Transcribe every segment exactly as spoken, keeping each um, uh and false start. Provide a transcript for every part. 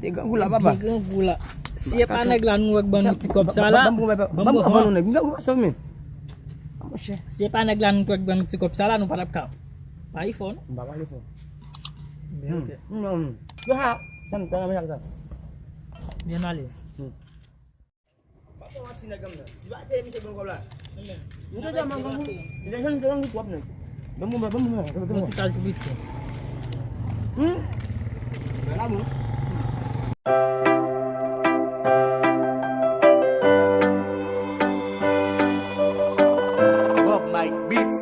E grangou la, papa. Byen grangou la. Si e pa nèg la nou wè k ban nou ti kòb sa la, ban m pran, ban m pran. Ban m pran, nèg. M grangou pa sòm, men. Monchè. Si e pa nèg la nou wè k ban nou ti kòb sa la, nou pa t ap ka pale fò, non? M pa pale fò. Byen, ok. Yo, ha, sa m ta nan men sa. Byen ale. Pa fè manti nèg an nan. Si pa te misye ban kòb la. M te di a manman pou. Lè jèn te rann twòp nèg. Ban m, ban m, ban m. Bon, ti kal tou piti. Hmm? Bèl amour. Bob Mike Beats.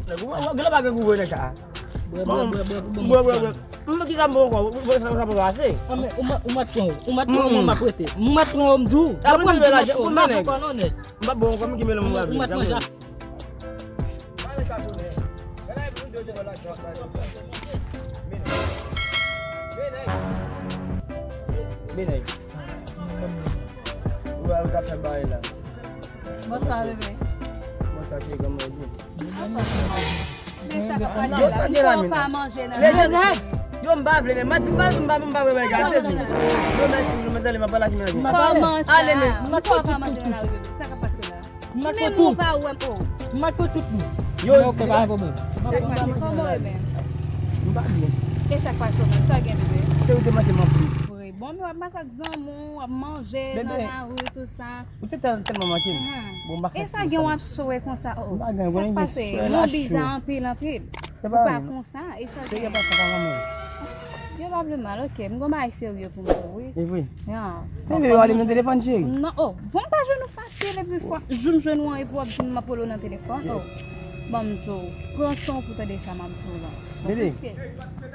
Nèg, ou, ou, ou, gen lè pa gen gou vre nèg sa. Bwè, bwè, bwè, bwè, pou ban m ti kal. Mwen ki sa m bon ankò, ou, ou, sa, sa poko ase. Ah, men, ou mèt, ou mèt pran, ou mèt pran, mwen m ap rete. Mwen m ap pran, m di w. Ah, mwen m ap pran, non, nèg. M pa bon ankò, mwen ki mele mwen. Ou mèt manje. Ou wè, ou ka fè bagay la. Bonswa, bebe. Bonswa, cheri, kòman ou ye? Men sa k ap pase la? Yo, sa gen la, Mina? Lejèn, yo, m pa vle, men, m pa, m pa, m pa, m pa wè bagay, se sou. Yo, mèsi, nou, mèt ale, m ap pale ak Mina. Kòman sa? Ale, men. M pa wè pa manje nan lari, bebe. Sa k ap pase la? M ap pran tout. Menm ou pa wè m, oh. M ap pran tout nou. Yo, ok, pa gen pwoblèm. Sa k pase? Kòman w ye menm? M pa byen. E sa k pase w menm? Sa w gen, bebe? Cheri, ou te manke m anpil. Vre. Bon, men w ap mache ak zanmi w, w ap manje nan lari, tout sa. Ou te tèl-, tèlman manke m. Bon, m pa fè sa. E sa gen w ap sowe konsa, oh. M pa gen, sa k pase? Yon bizarre anpil, anpil. Ou pa konsa, e sa gen. Yo pa vle mal, ok. M gon bagay serye pou m di w, wi. E vre? Ya. Men yo ale nan telefòn, cheri. Non, oh. Bon, m pa jwenn ou fasil, epi fwa, jou m jwenn ou an, epi w ap di m m ap rele w nan telefòn, oh. Ban m di w, pran san w pou tande sa m ap di w la. Bebe,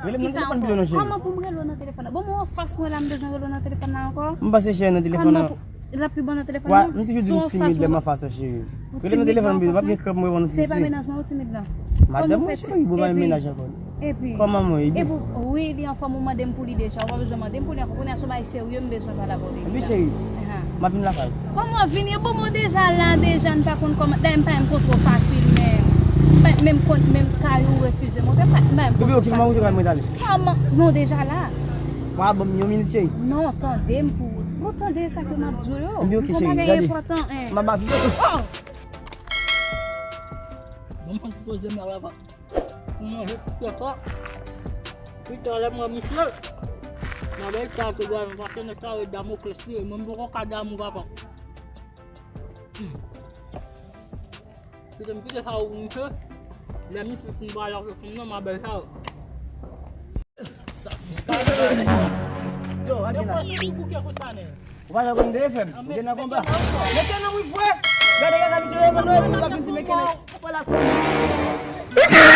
rele m nan telefòn pito non, cheri. Kòman pou m rele w nan telefòn nan? Bon, mwen anfas mwen la, m bezwen rele w nan telefòn nan ankò? M pase cheri nan telefòn nan. L ap pi bon nan telefòn nan? Wi, m toujou di m timid lè m anfas ou, cheri. Rele m nan telefòn pito, m ap gen krèp mwen reponn ou plis, wi. Se pa mennaj mwen ou timid la? Madanm mwen, cheri, bon, pa menm mennaj ankò. Epi, kòman mwen, epi, wi, li anfòm, ou mande m pou li deja, ou pa bezwen mande m pou li ankò. Kounye a se yon bagay serye, m bezwen pale avè w de li la. Epi, cheri, m ap vin lakay. Kòman w vini? Bon, mwen deja la, deja, n pa konn kòman. Dayè, m pa menm kontre w fasil, men m pa menm konn, menm kay ou refize montre, m pa, m pa menm kontre w fasil. Epi, ok, kòman ou te pral mwen t ale? Kòman? Non, deja la. Wa ban m yon minit, cheri. Non, tande m pou. Bon, tande sa ke m ap di w yo. Epi, ok, cheri, gade. M ap ap. Oh! Bon, m konn poze m la, papa. Pou manje tout sa. Pita lè m wè misye, m ap bay sa ke gwa nan pase nan sa yo Damoclès li, mwen m poko ka damou papa. Hmm. Pita m kite sa yo pou misye, lè misye fin pale ak fanm nan, m ap bay sa yo. Yo, gade la. Yo, pase sou bouke konsa, nèg. Ou pa janm konn de fè m. Ou gen nan konba. Mete nan wi frè. Gade, gade, gade, gade, gade, gade, gade, gade, gade, gade, gade, gade, gade,